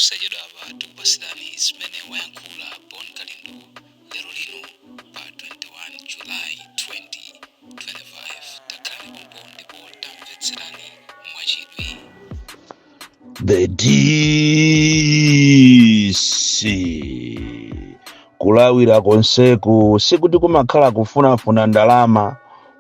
Posachedwapa tikupasirani zimene wayankhula Bon Kalindo lero lino pa 21 July 2025. Takhalani pompo ndipo tamvetserani mwachidwi. The DC, kulawira konseku sikuti kumakhala kufunafuna ndalama,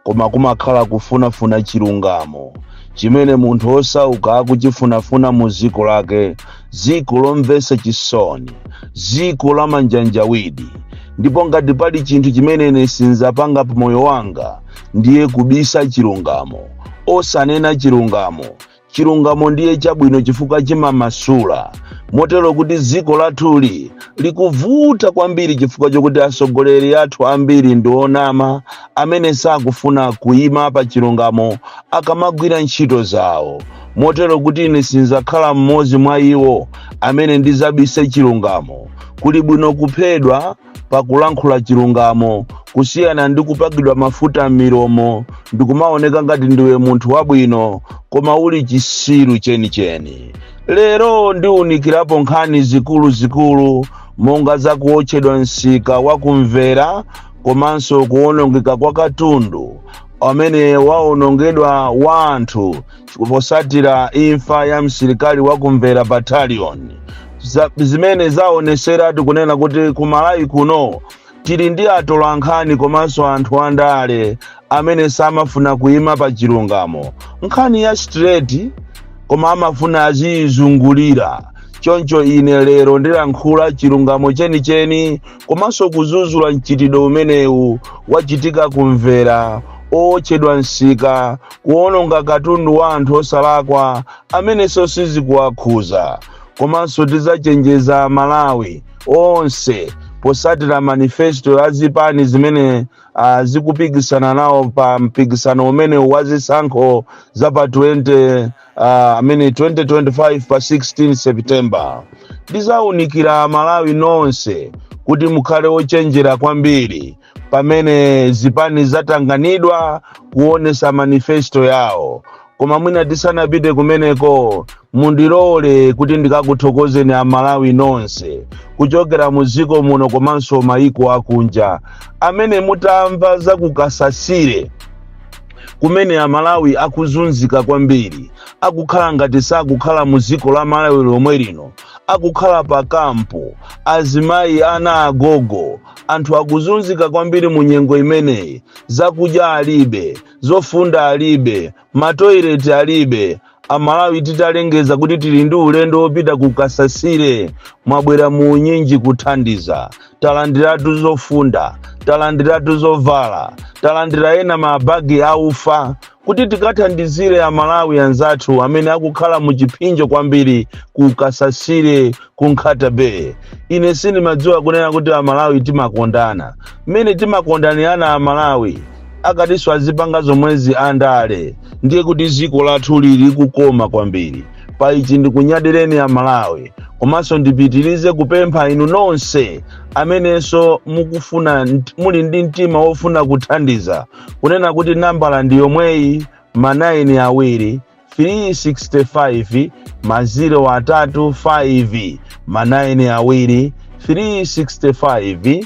koma kumakhala kufunafuna chilungamo chimene munthu osauka akuchifunafuna mu dziko lake, dziko lomvetsa chisoni, dziko la manjanjawidi. Ndipo ngati pali chinthu chimene ine sinzapanga pa moyo wanga, ndiye kubisa chilungamo, osanena chilungamo. Chilungamo ndiye chabwino chifukwa chimamasula. Motero kuti dziko lathuli likuvuta kwambiri chifukwa chokuti atsogoleri athu ambiri ndi onama amene sakufuna kuyima pa chilungamo akamagwira ntchito zawo. Motero kuti ine sinzakhala mmodzi mwa iwo amene ndizabise chilungamo. Kuli bwino kuphedwa pakulankhula chilungamo kusiyana ndi kupakidwa mafuta m'milomo ndikumaoneka ngati ndiwe munthu wabwino koma uli chisiru chenicheni. Lero ndiwunikirapo nkhani zikuluzikulu monga zakuwotchedwa msika wakumvera komanso kuwonongeka kwa katundu amene waonongedwa wa anthu posatira imfa ya msilikali wakumvera Battalion, zimene zaoneseratu kunena kuti ku Malawi kuno tili ndi atolankhani komanso anthu andale amene samafuna kuyima pa chilungamo, nkhani ya straight, koma amafuna aziyizungulira. Choncho ine lero ndilankhula chilungamo chenicheni komanso kuzuzula mchitidwe umenewu wachitika kumvera, owotchedwa msika, kuwononga katundu wa anthu osalakwa amenenso sizikuwakhuza. Komanso tidzachenjeza Malawi onse posatira manifesto ya zipani zimene zikupikisana nawo pa mpikisano umene wa zisankho za pa 20 amene 2025 pa 16 September. Ndizawunikira Malawi nonse kuti mukhale ochenjera kwambiri pamene zipani zatanganidwa kuonesa manifesto yawo. Koma mwina tisanapite kumeneko, mundilole kuti ndikakuthokozeni Amalawi nonse kuchokera mu dziko muno komanso mayiko akunja amene mutamva za kukasasire kumene Amalawi akuzunzika kwambiri, akukhala ngati sakukhala mu dziko la Malawi lomwe lino, akukhala pa kampo, azimayi, ana, agogo, anthu akuzunzika kwambiri mu nyengo imeneyi. Zakudya alibe, zofunda alibe, matoileti alibe. Amalawi titalengeza kuti tili ndi ulendo wopita ku Kasasire, mwabwera mu unyinji kuthandiza. Talandiratu zofunda, talandiratu zovala, talandira ena mabagi aufa kuti tikathandizire Amalawi anzathu amene akukhala mu chipsinjo kwambiri ku Kasasire, ku Nkhata Bay. Ine sindimadziwa kunena kuti Amalawi timakondana mmene timakondanirana. Amalawi akatinso azipanga zomwezi andale, ndiye kuti dziko lathu lili kukoma kwambiri. Pa ichi ndikunyadireni Amalawi, komanso ndipitirize kupempha inu nonse amenenso mukufuna, muli ndi mtima wofuna kuthandiza, kunena kuti nambala ndi yomweyi: ma 9 awiri 365 ma 0 atatu 5, ma 9 awiri 365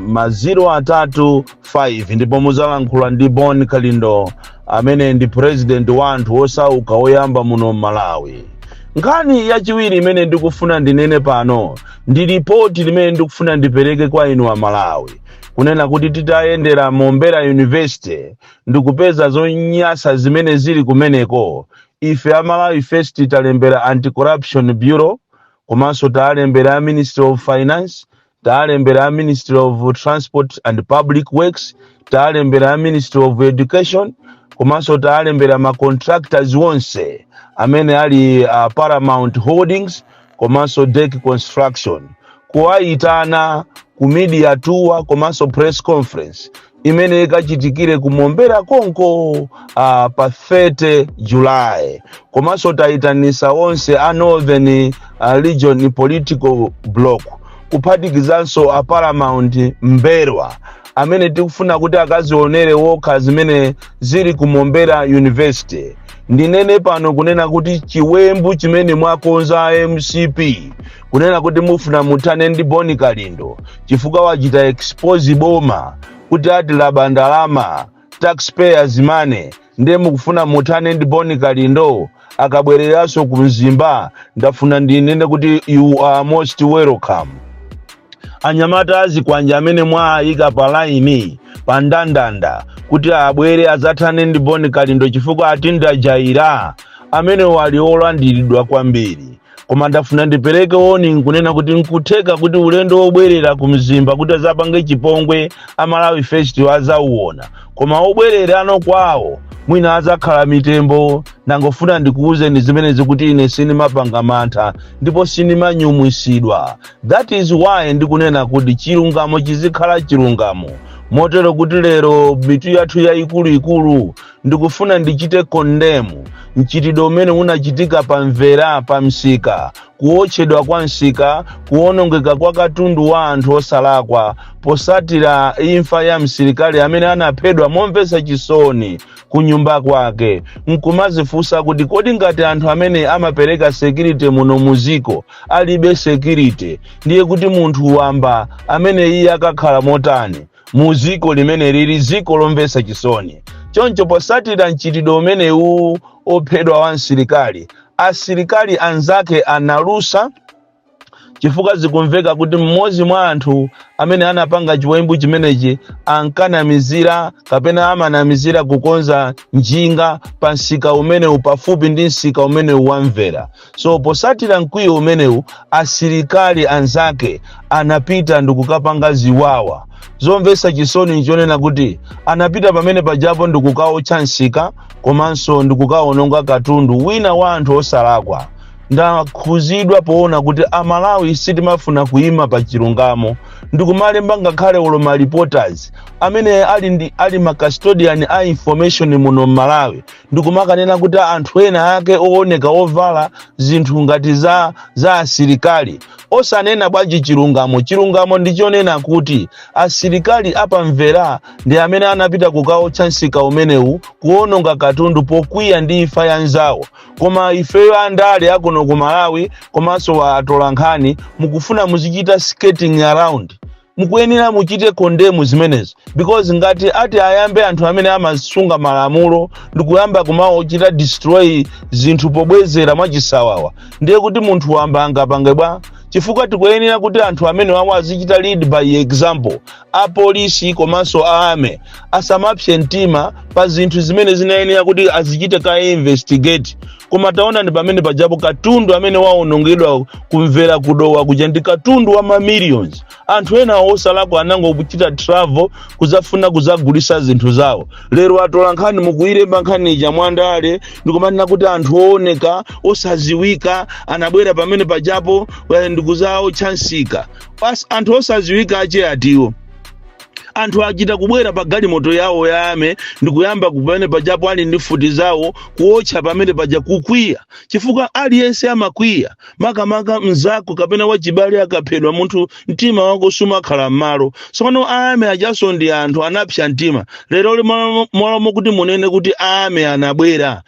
ma 0 atatu 5, ndipo muzalankhula ndi Bon Kalindo amene ndi president wa anthu osauka oyamba muno Malawi. Nkhani yachiwiri imene ndikufuna ndinene pano ndi ripoti limene ndikufuna ndipereke kwa inu Amalawi, kunena kuti titayendera Mombera University ndikupeza zonyasa zimene zili kumeneko, ife Amalawi First talembera Anti-Corruption Bureau, komanso talembera Ministry of Finance, talembera Ministry of Transport and Public Works, talembera Ministry of Education, komanso talembera ma contractors wonse amene ali Paramount Holdings komanso Dek Construction, kuwayitana ku media tour komanso press conference imene ikachitikire ku Mombera konko pa 30 July. Komanso tayitanisa onse a Northern Region Political Bloc, kuphatikizanso a Paramount Mberwa amene tikufuna kuti akazionere wokha zimene zili ku Mombera University. Ndinene pano kunena kuti chiwembu chimene mwakonza MCP, kunena kuti mufuna muthane ndi Boni Kalindo chifukwa wachita expose boma kuti ati laba ndalama, taxpayers money, ndiye mukufuna muthane ndi Boni Kalindo akabwereranso ku Mzimba, ndafuna ndinene kuti you are most welcome. Anyamata azikwanja amene mwayika pa line, pa ndandanda, kuti abwere adzathane ndi Boni Kalindo chifukwa ati ndajaira, amene wali olandiridwa kwambiri. Koma ndafuna ndipereke warning kunena kuti nkutheka kuti ulendo wobwerera ku Mzimba kuti azapange chipongwe a Malawi Festival azauona, koma obwerera ano kwawo mwina azakhala mitembo. Ndangofuna ndikuwuzeni zimenezi kuti ine sinimapanga mantha ndipo sinimanyumwisidwa. That is why ndikunena kuti chilungamo chizikhala chilungamo. Motero kuti lero mitu yathu yayikuluikulu, ndikufuna ndichite condemn mchitidwe umene unachitika pa Mvera, pa msika, kuwotchedwa kwa msika, kuwonongeka kwa katundu wa anthu osalakwa posatira imfa ya msilikali amene anaphedwa momvetsa chisoni ku nyumba kwake. Nkumazifunsa kuti kodi ngati anthu amene amapereka security muno muziko alibe security, ndiye kuti munthu wamba amene iye akakhala motani muziko limene lili ziko lomvetsa chisoni choncho? Posatira mchitidwe umenewu ophedwa wa msilikali, asilikali anzake analusa, chifukwa zikumveka kuti mmodzi mwa anthu amene anapanga chiwembu chimenechi ankanamizira kapena amanamizira kukonza njinga pa msika umenewu, pafupi ndi msika umenewu wamvera. So posatira mkwiyo umenewu, asilikali anzake anapita ndikukapanga ziwawa zomvetsa chisoni. Nchonena kuti anapita pamene pajapo ndikukaotcha msika komanso ndikukaononga katundu wina wa anthu osalakwa. Ndakhuzidwa poona kuti Amalawi sitimafuna kuyima pa chilungamo, ndikumalemba ngakhale olo ma reporters amene ali ma custodian a information muno m'Malawi, ndikumakanena kuti anthu ena ake ooneka ovala zinthu ngati za asilikali. Osanena bwanji chilungamo? Chilungamo ndichonena kuti asilikali apamvera ndi amene anapita kukaotcha msika umenewu, kuononga katundu pokwiya ndi imfa ya nzawo. Koma ifeyo andale akuno ku Malawi komanso atola nkhani, mukufuna muzichita skating around. Mukuyenera muchite condemn zimenezo, because ngati ati ayambe anthu amene amasunga malamulo ndikuyamba kumaochita destroy zinthu pobwezera mwachisawawa, ndiye kuti munthu wamba angapange bwa? Chifukwa tikuyenera kuti anthu amene wawo azichita lead by example. Apolisi komanso a army asamapse mtima pa zinthu zimene zinayenera kuti azichite ka investigate. Koma taona, ndi pamene pajapo katundu amene waonongedwa kumvera kudowa kuja ndi katundu wa ma millions. Anthu ena osalakwa anangokuchita travel kuzafuna kuzagulisa zinthu zawo. Lero atola nkhani mukuyilemba nkhani ija mwandale, ndikumanena kuti anthu ooneka osaziwika anabwera pamene pajapo ndikuzaotcha msika. Anthu osaziwika ache atiwo? Anthu achita kubwera pa galimoto yawo ya army ndikuyamba pamene pajapo ali ndi mfuti zawo kuotcha pamene paja, kukwiya, chifukwa aliyense amakwiya, makamaka mzako kapena wachibale akaphedwa, munthu mtima wako sumakhala m'malo. Tsopano army ajaso ndi anthu, anapsa mtima. Lero mwalomo kuti munene kuti army anabwera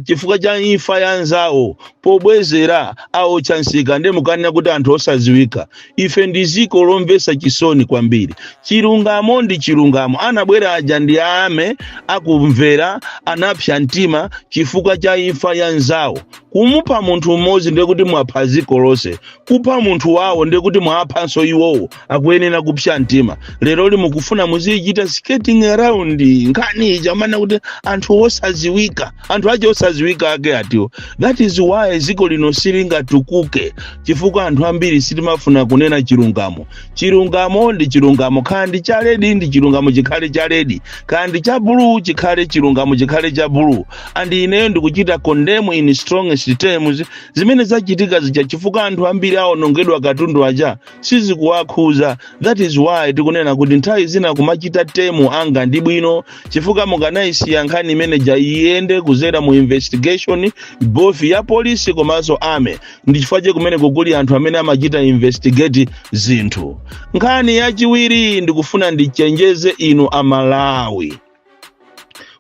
chifukwa cha imfa ya nzawo, pobwezera aotcha msika, ndi mukanena kuti anthu osaziwika. Ife ndi ziko lomvetsa chisoni kwambiri. Chilungamo ndi chilungamo. Anabwera aja ndi army akumvera, anapsa mtima chifukwa cha imfa ya nzawo. Kumupha munthu mmodzi ndiye kuti mwapha ziko lonse. Kupha munthu wawo ndiye kuti mwaphanso iwowo, akuyenera kupsa mtima. Lero mukufuna muzichita skating around nkhani ija, mana kuti anthu osaziwika. Anthu ache osaziwika ake atiwo? That is why ziko lino silingatukuke, chifukwa anthu ambiri sitimafuna kunena chilungamo. Chilungamo ndi chilungamo. Khala ndi cha red, ndi chilungamo chikhale cha red. Khala ndi cha blue, chikhale chilungamo chikhale cha blue. And ineyo ndikuchita condemn in strongest terms zimene zachitika zija, chifukwa anthu ambiri awonongedwa katundu aja sizikuwakhuza. That is why tikunena kuti nthawi zina kumachita tame anger ndi bwino, chifukwa mukanayisiya nkhani imeneja iyende kuzera mu investigation both ya polisi komanso army. Ndi chifukwa che kumene kukuli anthu amene amachita investigate zinthu. Nkhani yachiwiri, ndikufuna ndichenjeze inu Amalawi.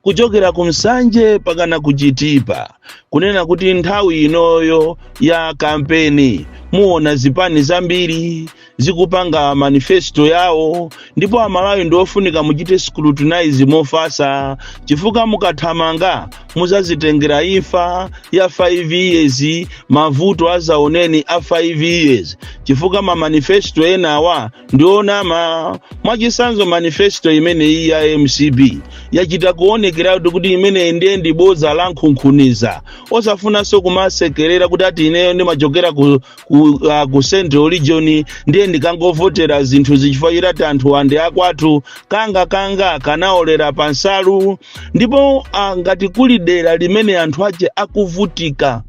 Kuchokera ku Nsanje pakana ku Chitipa, kunena kuti nthawi inoyo ya kampeni muona zipani zambiri zikupanga manifesto yawo, ndipo Amalawi ndi ofunika muchite scrutinize mofasa, chifukwa mukathamanga muzazitengera imfa ya 5 years, mavuto azaoneni a 5 years, chifukwa ma manifesto enawa ndionama. Mwachisanzo, manifesto imeneyi ya MCP yachita kuonekeratu kuti imeneyi ndiye ndi bodza la nkhunkhuniza, osafunanso kumasekerera kuti ati ineyo ndimachokera ku Central Region, ndiye ndikangovotera zinthu zichifukwa chitati anthu andi akwathu. Kanga kanga kanaolera pansalu. Ndipo ngati kuli dera limene anthu ache akuvutika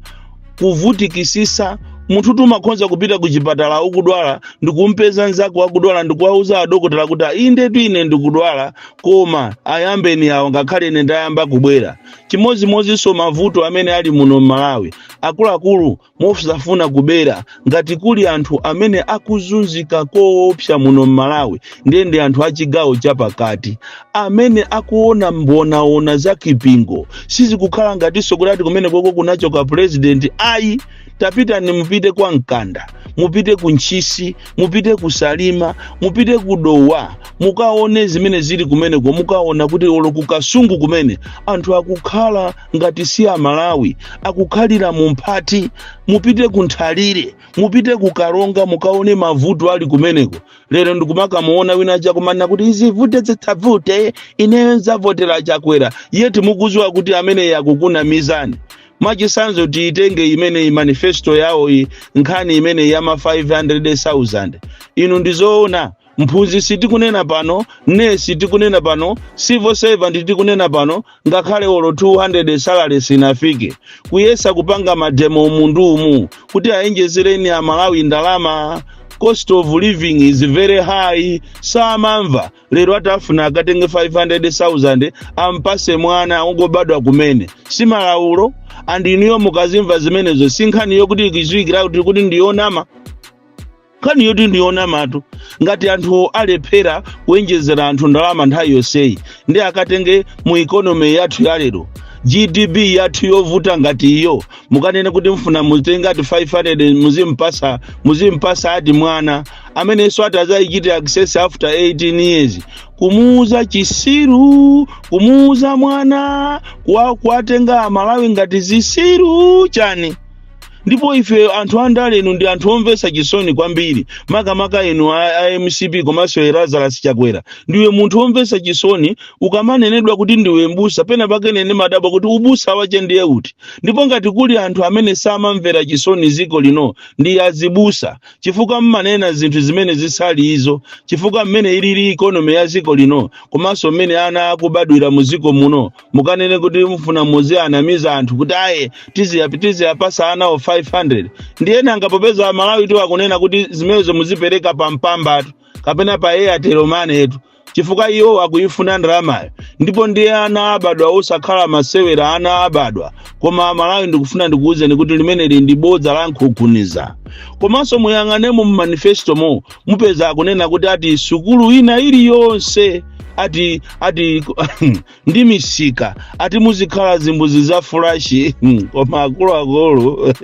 kuvutikisisa, munthu tumakhonza kupita ku chipatala ukudwala, ndikumpeza nzako akudwala, ndikuwauza adokotala kuti, "Indetu ine ndikudwala, koma ayambeni awo, ngakhale ine ndayamba kubwera." Chimodzimodzinso mavuto amene ali muno m'Malawi, akuluakulu, mosafuna kubera, ngati kuli anthu amene akuzunzika koopsa muno m'Malawi, ndiye ndi anthu achigawo chapakati amene akuona mbonaona za kipingo. Sizikukhala ngatinso kuti ati kumene koko kunachoka president, ayi. Tapitani, mupite kwa Mkanda, mupite ku Ntchisi, mupite ku Salima, mupite ku Dowa, mukaone zimene zili kumeneko. Mukaona kuti olo ku Kasungu kumene anthu akukhala ngati si Amalawi, akukhalira mu mphati. Mupite ku Nthalire, mupite ku Karonga, mukaone mavuto ali kumeneko. Lero ndikumakamuona wina chakumanena kuti izivute zitavute, ineyo nzavotera Chakwera, yeti mukuziwa kuti amene akukunamizani. Mwachisanzo, tiitenge imene manifesto yawo iyi, nkhani imene yama 500,000. Inu, ndizoona, mphunzitsi tikunena pano, nesi tikunena pano, civil servant tikunena pano, ngakhale olo 200 salary sinafike. Kuyesa kupanga ma demo umundu umu kuti ayenjezereni Amalawi ndalama, cost of living is very high, samamva. Lero atafuna akatenge 500,000 ampase mwana ungobadwa kumene, si malaulo. And inuyo mukazimva zimenezo, si nkhani yokuti ikuziwikira kuti ndiyonama? Nkhani yoti ndiyonamatu. Ngati anthu alephera kuenjezera anthu ndalama nthawi yonseyi, ndi akatenge mu economy yathu ya lero, GDP yathu yovuta ngati iyo, mukanene kuti mfuna mutenge ati 500 muzimpasa ati mwana amenenso ati azayichite access after 18 years, kumuuza chisiru, kumuuza mwana, kuwatenga Amalawi ngati zisiru chani? Ndipo ife anthu andale, inu ndi anthu omvetsa chisoni kwambiri, makamaka inu a MCP komanso Lazarus Chakwera. Ndiwe munthu womvetsa chisoni. Ukamanenedwa kuti ndiwe mbusa, pena pake nene madabwa kuti ubusa wache ndiye uti. Ndipo ngati kuli anthu amene samamvera chisoni ziko lino, ndi azibusa, chifukwa mmanena zinthu zimene zisali izo, chifukwa mmene ilili economy ya ziko lino komanso mmene ana akubadwira mu ziko muno, mukanene kuti mufuna muzianamiza anthu kuti aye tiziyapasa anawo 500. Ndiye nanga popeza Amalawi tu akunena kuti zimenezo muzipereka pa Mpambatu kapena pa Airtel Money yetu, chifukwa iwo akuyifuna ndalamayo, ndipo ndiye ana abadwa osakhala masewera, ana abadwa. Koma Amalawi, ndikufuna ndikuwuzeni kuti limeneli ndi bodza la nkhunkhuniza. Komanso muyang'anemo mu manifesto mo, mupeza akunena kuti ati sukulu ina iliyonse ati ndi misika ati muzikhala zimbuzi za flush. Koma akuluakulu,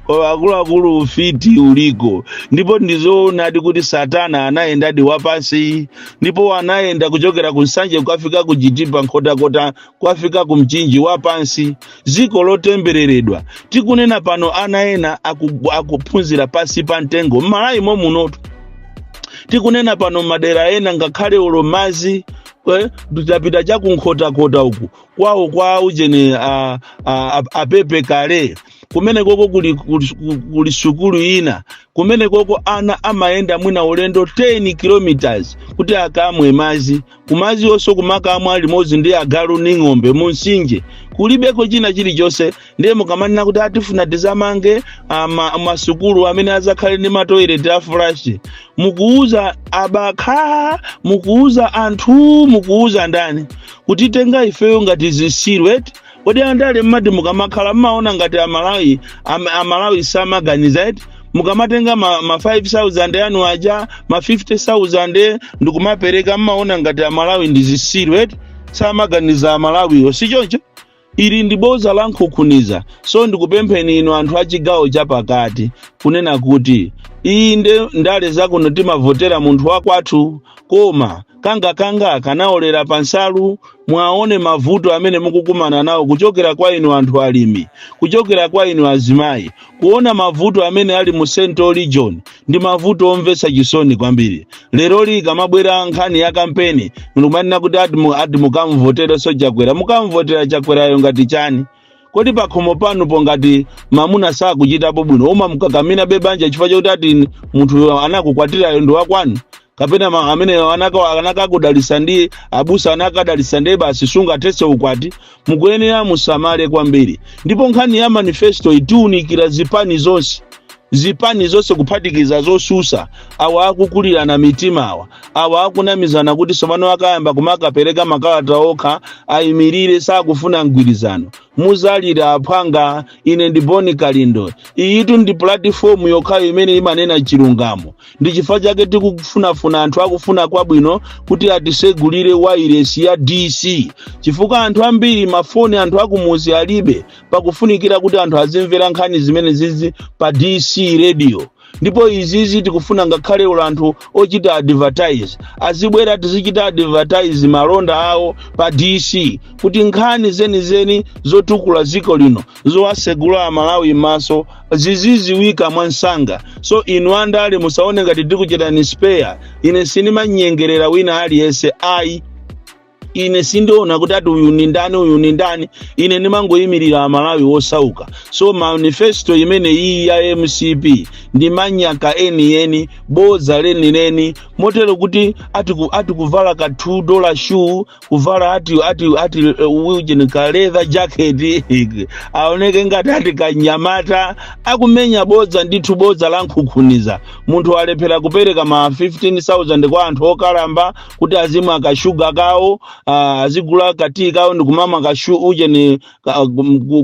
koma akuluakulu, ufiti uliko. Ndipo ndizoonadi kuti Satana anayendadi wapansi, ndipo anayenda kuchokera ku Nsanje kukafika ku Chitipa, Nkhotakota kukafika ku Mchinji, wapansi. Ziko lotembereredwa. Tikunena pano ana ena akuphunzira pasi pa mtengo m'Malawi munotu. Tikunena pano madera ena ngakhale olo mazi, tapita chakunkhotakota uku kwawo kwa ujeni apepe kale, kumene koko kuli sukulu ina, kumene koko ana amayenda mwina ulendo 10 kilometers kuti akamwe mazi. Kumazi onso kumakamwa limodzi ndi agalu ndi ng'ombe mu mtsinje, kulibeko china chilichonse. Ndiye mukamanena kuti atifuna tizamange masukulu amene azakhale ndi ma toilet a flush, mukuuza abakha, mukuuza anthu, mukuuza ndani kutitenga ifeyo ngati zisiru eti? Kodi andale mmati mukamakhala mmaona ngati Amalawi, Amalawi samaganiza eti? Mukamatenga ma 5000 yanu aja, ma 50,000, ndikumapereka, mmaona ngati Amalawi ndi zisilu eti? Samaganiza Amalawiwo, si choncho? Ili ndi boza la nkhukhuniza. So ndikupempheni inu anthu a chigawo chapakati kunena kuti inde, ndale zakuno timavotera munthu wakwathu, koma kangakanga kanaolera pansalu. Mwaone mavuto amene mukukumana nawo kuchokera kwa inu anthu alimi, kuchokera kwa inu azimayi. Kuona mavuto amene ali mu Central Region ndi mavuto omvetsa chisoni kwambiri. Lero likamabwera nkhani ya kampeni, ndikumanena kuti ati mukamvoterenso Chakwera. Mukamvotera Chakwerayo ngati chani? Kodi pakhomo panupo ngati mamuna sakuchitapo bwino, umamukakamira be banja chifukwa chokuti ati munthu anakukwatirayo ndi wakwanu, kapena amene anakakudalisa ndi abusa, anakadalisa ndi basi, sungathetse ukwati? Mukuyenera musamale kwambiri. Ndipo nkhani ya manifesto itiunikira zipani zonse, zipani zonse kuphatikiza zosusa. Awa akukulirana mitima, awa akunamizana kuti tsopano akayamba kumakapereka makalata okha ayimirire, sakufuna mgwirizano. Muzalira aphwanga. Ine ndi Boni Kalindo. Iyitu ndi platform yokhayo imene imanena chilungamo. Ndi chifukwa chake tikufunafuna anthu akufuna kwabwino kuti atisegulire wireless ya DC, chifukwa anthu ambiri mafoni anthu akumuzi alibe. Pakufunikira kuti anthu azimvera nkhani zimene zizi pa DC Radio. Ndipo izizi tikufuna ngakhale olo anthu ochita advertise azibwera, tizichita advertise malonda awo pa DC, kuti nkhani zenizeni zotukula dziko lino, zowasegula Amalawi m'maso, ziziziwika mwansanga. So inu andale, musaone ngati tikuchitani spare. Ine sindimanyengerera wina aliyense, ayi. Ine sindiona kuti ati uyu ni ndani, uyu ni ndani. Ine ndimangoyimirira Amalawi wosauka. So manifesto imene iyi ya MCP ndi manyaka enieni, boza lenileni, motero kuti ati kuvala ka $2 shoe, kuvala ati ujeni ka leather jacket, aoneke ngati ati kanyamata akumenya bodza ndithu, bodza la nkhukhuniza. Munthu alephera kupereka ma 15,000 kwa anthu okalamba kuti azimwa kashuga kawo, azigula katii kawo ndikumamwa kashu ujeni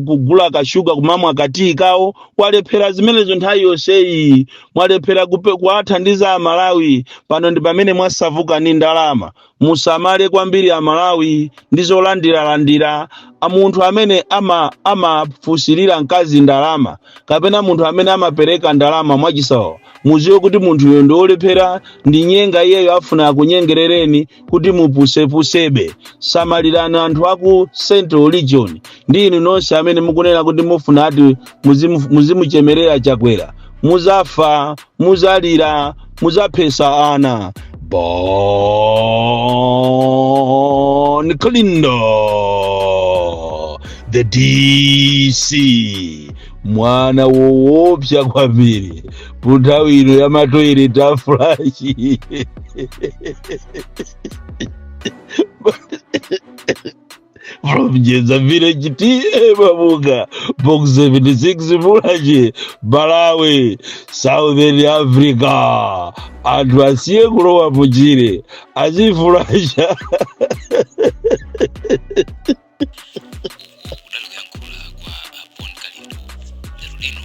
kugula kashuga, kumamwa katii kawo. Walephera zimenezo nthawi yonseyi. Mwalephera kuwathandiza Amalawi. Pano ndi pamene mwasavuka ndi ndalama. Musamale kwambiri Amalawi ndi zolandiralandira. Munthu amene amafunsirira mkazi ndalama, kapena munthu amene amapereka ndalama mwachisawawa, muziwe kuti munthuyo ndi wolephera, ndi nyenga. Iyeyo afuna akunyengerereni kuti mupusepusebe. Samalirani anthu aku Central Region ndi inu nonse amene mukunena kuti mufuna ati muzimuchemerera Chakwera. Muzafa, muzalira, muzaphesa ana. Bon Kalindo, the DC, mwana woopsa kwambiri punthawi ino ya ma toilet a flush. From Jeza Village, TA Mabuka, Box 76, Mulanje, Malawi, Southern Africa. Anthu asiye kulowa muchire, azifulasha. Uku kudali kuyankhula kwa a Bon Kalindo lero lino.